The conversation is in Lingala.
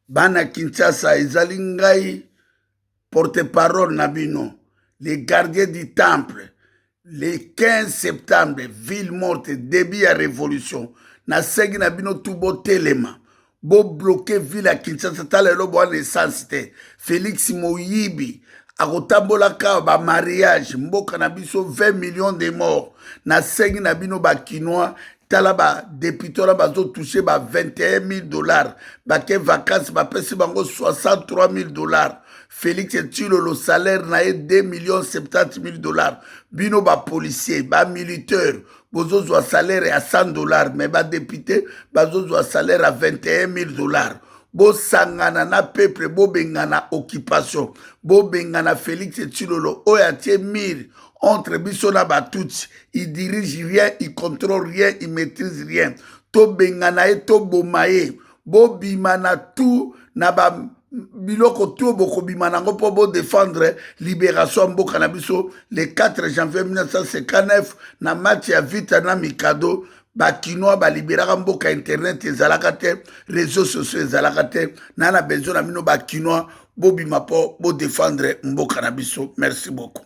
Bana Kinshasa, ezali ngai porte-parole na bino, les gardiens du temple. Le 15 septembre, ville morte, début ya révolution. Nasengi na bino tu botelema, bobloke ville ya Kinshasa. Tala lelo bowana essence te. Félix moyibi akotambolaka bamariage, mboka na biso 20 millions de morts. Nasengi na bino bakinois, tala badepute wana bazotouche ba 21 000 dollars, bake vacance, bapesi bango 63 000 dollars. Félix Tshilolo, salaire na ye 2 millions 70 000 dollars. Bino bapolicier, bamilitaire, bozozwa salaire ya 100 dollars, mais badepute bazozwa salaire ya 21 000 dollars. Bosangana na peuple, bobengana occupation, bobengana Félix Tshilolo oyo atie mur entre biso na batutsi. Il dirige rien, il contrôle rien, il maîtrise rien. Tobengana ye, toboma ye. Bobima na tout na ba biloko to bokobima nango mpo bodefendre libération ya mboka na biso. Le 4 janvier 1959, na match ya Vita na Mikado, bakinois baliberaka mboka. Internet ezalaka te, réseau sociaux ezalaka te. Na besoin na bino bakinois, bobima mpo bodefendre mboka na biso. Merci beaucoup.